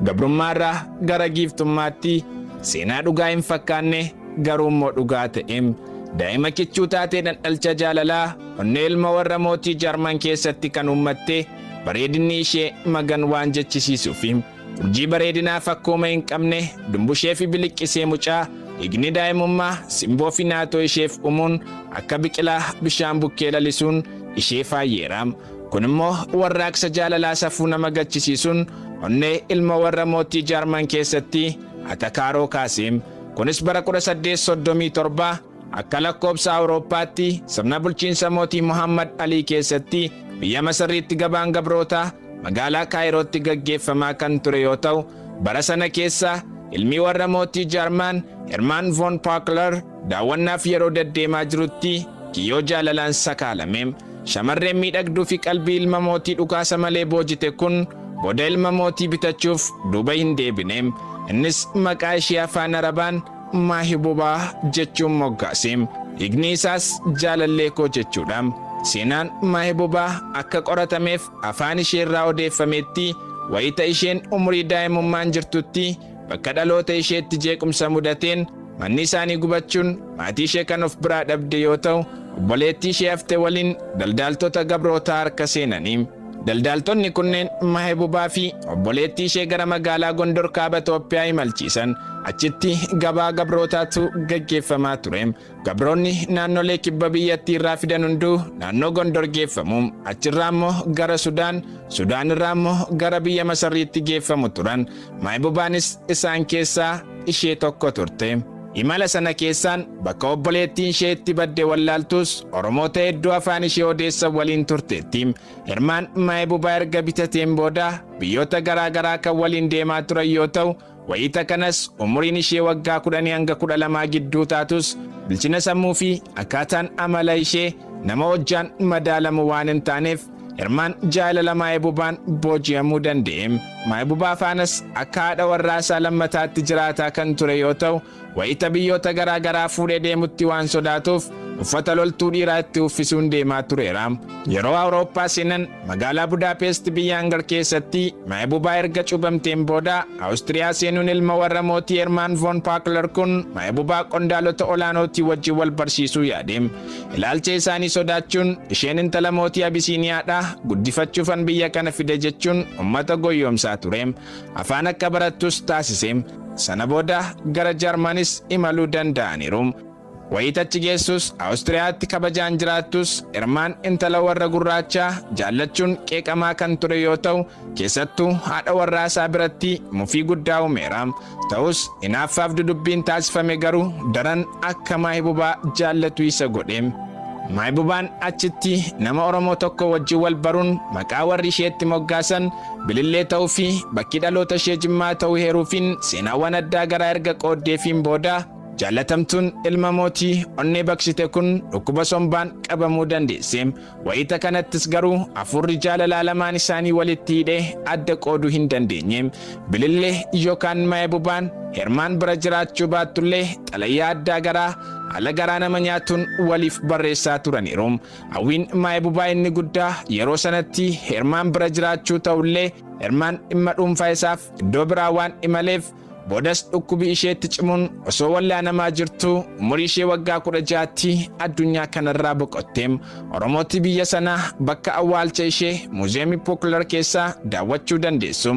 Gabrummaarraa gara giiftummaatti seenaa dhugaa hin fakkaanne garuu immoo dhugaa ta'e. Daa'ima kichuu taatee dhandhalcha jaalalaa onnee ilma warra mootii Jaarman keessatti kan uummatte bareedinni ishee magan waan jechisiisuufi urjii bareedinaa fakkooma hin qabne dumbushee fi biliqqisee mucaa dhiigni daa'imummaa simboo fi naatoo isheef uumuun akka biqilaa bishaan bukkee lalisuun ishee faayyeera. Kun immoo warraaqsa jaalalaa safuu nama gachisiisuun onnee ilma warra mootii Jaarman keessatti atakaaroo kaase. Kunis bara 1837 akka lakkoobsa Awurooppaatti sirna bulchiinsa mootii Muhammad Alii keessatti biyya Masriitti gabaan gabrootaa magaalaa Kaayirootti gaggeeffamaa kan ture yoo ta'u, bara sana keessa ilmi warra mootii Jaarmaan Hermaan von Paakler daawwannaaf yeroo deddeemaa jirutti kiyyoo jaalalaan sakaalame. Shamarreen miidhagduu fi qalbii ilma mootii dhukaasa malee boojite kun booda ilma mootii bitachuuf duuba hin deebine. Innis maqaa ishee afaan Arabaan Maahibubaa jechuun moggaase. Hiikni isaas jaalallee koo jechuudha. Seenaan Maahibubaa akka qoratameef afaan ishee irraa odeeffametti wayita isheen umurii daa'imummaan jirtutti bakka dhaloota isheetti jeequmsa mudateen manni isaanii gubachuun maatii ishee kan of biraa dhabde yoo ta'u, obboleettii ishee hafte waliin daldaaltota gabrootaa harka seenanii. Daldaaltonni kunneen Maahibubaa fi obboleettii ishee gara magaalaa Gondor kaaba Itoophiyaa imalchiisan. Achitti gabaa gabrootaatu gaggeeffamaa ture. Gabroonni naannolee kibba biyyattii irraa fidan hunduu naannoo Gondor geeffamu. Achirraa immoo gara Sudaan, Sudaan irraa immoo gara biyya Masarriitti geeffamu turan. Maahibubaanis isaan keessaa ishee tokko turte. Imala sana keessaan bakka obboleettiin ishee itti badde wallaaltus Oromoota hedduu afaan ishee odeessan waliin turteetti. Hermaan Maahibubaa erga bitateen booda biyyoota garaa garaa kan waliin deemaa turan yoo ta'u, wayita kanas umuriin ishee waggaa 10 hanga 12 gidduu taatus bilchina sammuu fi akkaataan amala ishee nama hojjaan madaalamu waan hin taaneef Hermaan jaalala Maahibubaan booji'amuu danda'e. Maahibubaa faanas akka haadha warraa isaa lammataatti jiraataa kan ture yoo ta'u, wayita biyyoota garaa garaa fuudhee deemutti waan sodaatuuf uffata loltuu dhiiraa itti uffisuun deemaa tureera. Yeroo Awurooppaa seenan magaalaa Budaapest biyya Hangar keessatti Maahibubaa erga cuubamteen booda Awustiriyaa seenuun ilma warra mootii Hermaan von Paakler kun Maahibubaa qondaalota olaanootii wajjin wal barsiisuu yaade. Ilaalcha isaanii sodaachuun isheen intala mootii Abisiiniyaadha guddifachuufan biyya kana fide jechuun uummata goyyoomsaa ture. Afaan akka barattus taasise. Sana booda gara Jarmanis imaluu danda'aniiru. Wayita achi geessus Awustiriyaatti kabajaan jiraattus Hermaan intala warra gurraachaa jaallachuun qeeqamaa kan ture yoo ta'u, keessattuu haadha warraa isaa biratti mufii guddaa uumeera. Ta'us hinaaffaaf dudubbiin taasifame garuu daran akka Maahibubaa jaallatu isa godhe. Maahibubaan achitti nama Oromoo tokko wajjin wal baruun maqaa warri isheetti moggaasan Bilillee ta'uu fi bakki dhaloota ishee Jimmaa ta'uu heeruufiin seenaawwan addaa garaa erga qooddeefiin booda jaallatamtuun ilma mootii onnee baqsite kun dhukkuba sombaan qabamuu dandeesse. Wayita kanattis garuu hafuurri jaalalaa lamaan isaanii walitti hidhee adda qooduu hin dandeenye. Bilillee yookaan Maahibubaan Hermaan bira jiraachuu baattullee xalayaa addaa garaa haala garaa nama nyaatuun waliif barreessaa turaniiru. Hawwiin Maahibubaa inni guddaa yeroo sanatti Hermaan bira jiraachuu ta'ullee Hermaan dhimma dhuunfaa isaaf iddoo biraa waan imaleef boodas dhukkubi isheetti cimuun osoo wallaanamaa jirtuu umurii ishee waggaa 16tti addunyaa kanarraa boqotte. Oromooti biyya sanaa bakka awwaalcha ishee muuziyeemii Pooklar keessaa daawwachuu dandeessu.